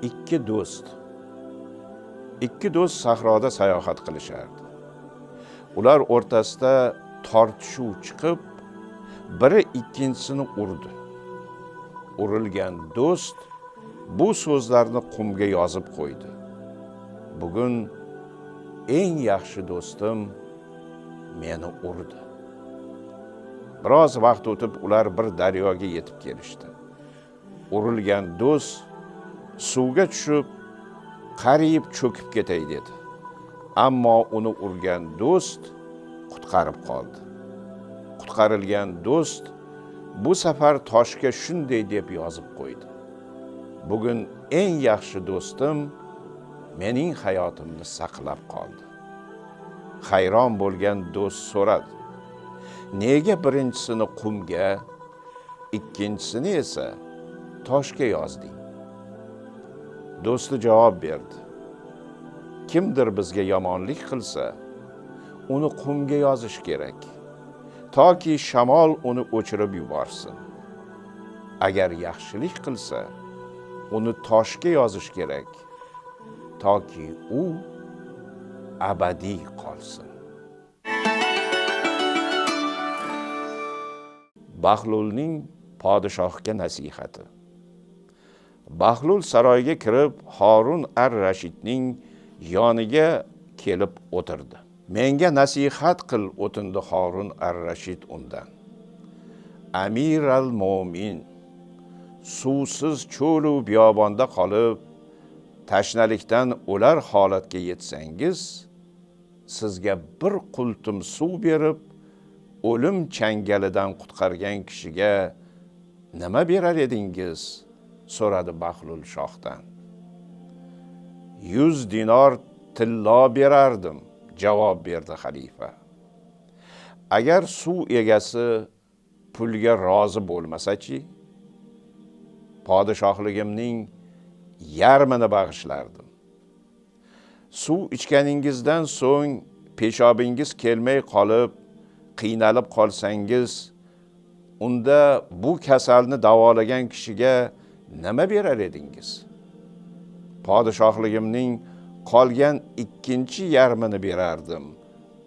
Ikki do'st. Ikki do'st sahroda sayohat qilishardi. Ular o'rtasida tortishuv chiqib, biri ikkinchisini urdi. Urilgan do'st bu so'zlarni qumga yozib qo'ydi. Bugun eng yaxshi do'stim meni urdi. Biroz vaqt o'tib ular bir daryoga yetib kelishdi. Urilgan do'st suvga tushib, qariyib cho'kib ketay dedi. Ammo uni urgan do'st qutqarib qoldi. Qutqarilgan do'st bu safar toshga shunday deb yozib qo'ydi. Bugun eng yaxshi do'stim mening hayotimni saqlab qoldi. Hayron bo'lgan do'st so'radi. Nega birinchisini qumga, ikkinchisini esa toshga yozding? Do'sti javob berdi. Kimdir bizga yomonlik qilsa, uni qumga yozish kerak, toki shamol uni o'chirib yuborsin. Agar yaxshilik qilsa, uni toshga yozish kerak, toki u abadiy qolsin. Bahlulning podshohga nasihati. Bahlul saroyga kirib, Horun ar-Rashidning yoniga kelib o'tirdi. Menga nasihat qil, o'tindi Horun ar-Rashid undan. Amir al-Mo'min, suvsiz cho'lu biyobonda qolib, tashnalikdan o'lar holatga yetsangiz, sizga bir qultum suv berib, o'lim changalidan qutqargan kishiga nima berar edingiz? So'radi Bahlul shohdan. 100 dinor tillo berardim, javob berdi xalifa. Agar suv egasi pulga rozi bo'lmasa-chi, podshohligimning yarmini bag'ishlardim. Suv ichganingizdan so'ng peshobingiz kelmay qolib, qiynalib qolsangiz, unda bu kasalni davolagan kishiga nima berar edingiz? Podshohligimning qolgan ikkinchi yarmini berardim,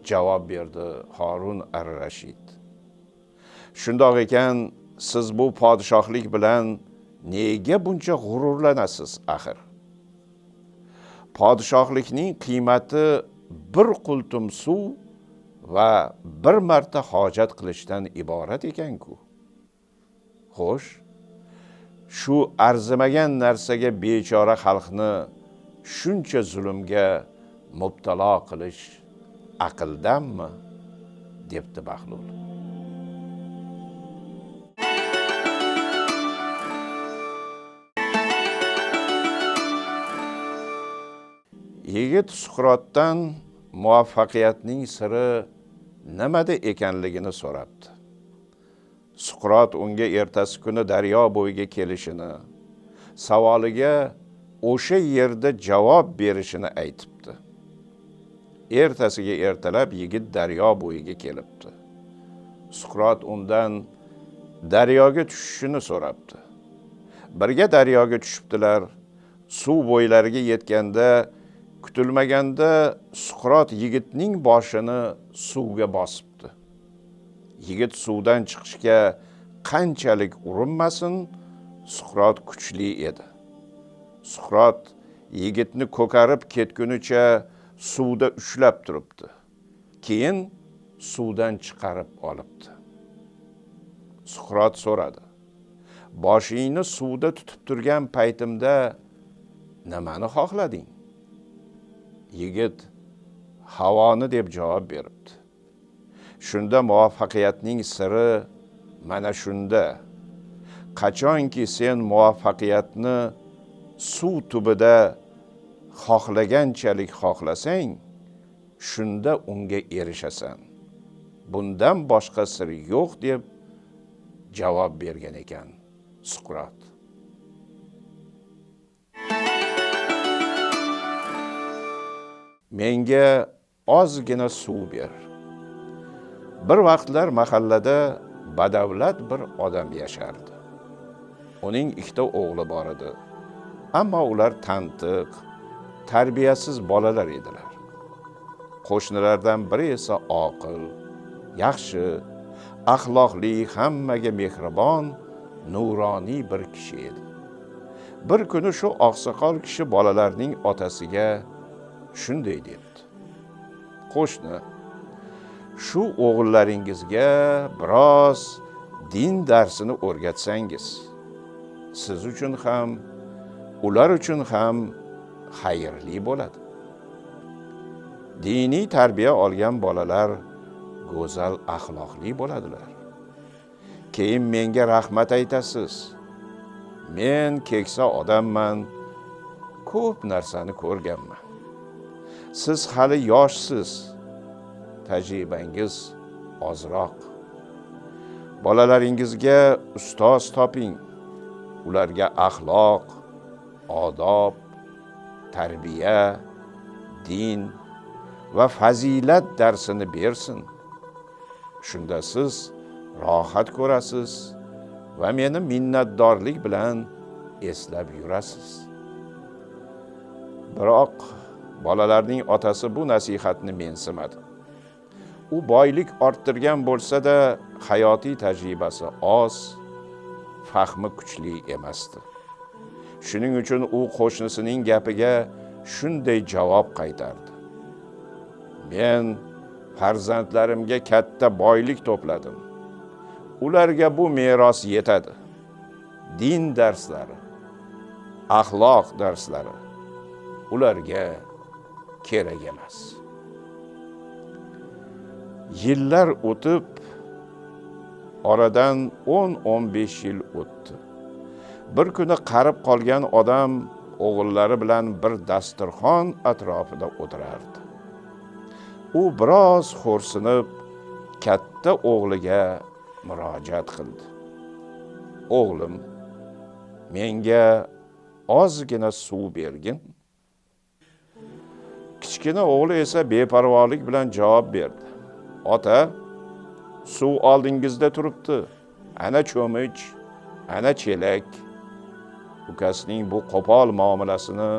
javob berdi Horun ar-Rashid. Shundoq ekan, siz bu podshohlik bilan nega buncha g'ururlanasiz axir? Podshohlikning qiymati bir qultum suv va bir marta hojat qilishdan iborat ekan-ku. Xo'sh, shu arzimagan narsaga bechora xalqni shuncha zulmga mubtalo qilish aqldanmi? Debdi Bahlul. Yigit Suqrotdan muvaffaqiyatning siri nimada ekanligini so'rabdi. Suqrot unga ertasi kuni daryo bo'yiga kelishini, savoliga o'sha yerda javob berishini aytibdi. Ertasiga ertalab yigit daryo bo'yiga kelibdi. Suqrot undan daryoga tushishini so'rabdi. Birga daryoga tushibdilar. Suv bo'ylariga yetganda kutilmaganda Suqrot yigitning boshini suvga bosibdi. Yigit suvdan chiqishga qanchalik urinmasin, Suqrot kuchli edi. Suqrot yigitni ko'karib ketgunicha suvda ushlab turibdi. Keyin suvdan chiqarib olibdi. Suqrot so'radi: "Boshingni suvda tutib turgan paytimda nimani xohlading?" Yigit havoni deb javob beribdi. Shunda muvaffaqiyatning siri mana shunda. Qachonki sen muvaffaqiyatni suv tubida xohlaganchalik xohlasang, shunda unga erishasan. Bundan boshqa sir yo'q deb javob bergan ekan Suqrot. Menga ozgina suv ber. Bir vaqtlar mahallada badavlat bir odam yashardi. Uning ikkita o'g'li bor edi. Ammo ular tantiq, tarbiyasiz bolalar edilar. Qo'shnilardan biri esa oqil, yaxshi, axloqli, hammaga mehribon, nuroniy bir kishi edi. Bir kuni shu oqsoqol kishi bolalarning otasiga shunday debdi: "Qo'shni, shu o'g'illaringizga biroz din darsini o'rgatsangiz, siz uchun ham, ular uchun ham xayrli bo'ladi. Diniy tarbiya olgan bolalar go'zal axloqli bo'ladilar. Keyin menga rahmat aytasiz. Men keksa odamman, ko'p narsani ko'rganman. Siz hali yoshsiz, tajribangiz ozroq. Bolalaringizga ustoz toping, ularga axloq, odob, tarbiya, din va fazilat darsini bersin. Shunda siz rohat ko'rasiz va meni minnatdorlik bilan eslab yurasiz." Biroq bolalarning otasi bu nasihatni mensimadi. U boylik orttirgan bo'lsa-da, hayotiy tajribasi oz, fahmi kuchli emasdi. Shuning uchun u qo'shnisining gapiga shunday javob qaytardi: "Men farzandlarimga katta boylik to'pladim. Ularga bu meros yetadi. Din darslari, axloq darslari ularga kerak emas." Yillar o'tib, oradan 10-15 yil o'tdi. Bir kuni qarib qolgan odam o'g'illari bilan bir dasturxon atrofida o'tirardi. U biroz xo'rsinib, katta o'g'liga murojaat qildi: "O'g'lim, menga ozgina suv bergin." Kichkina o'g'li esa beparvolik bilan javob berdi: "Ota, suv oldingizda turibdi. Ana cho'mich, ana chelak." Ukasining bu qo'pol muomalasini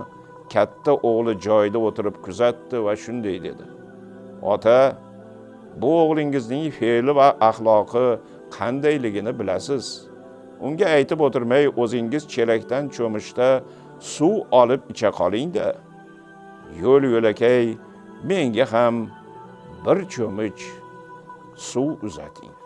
katta o'g'li joyida o'tirib kuzatdi va shunday dedi: "Ota, bu o'g'lingizning fe'li va axloqi qandayligini bilasiz. Unga aytib o'tirmay, o'zingiz chelakdan cho'michda suv olib icha qoling-da. Yo'l yo'lakay menga ham bir cho'mich suv uzating."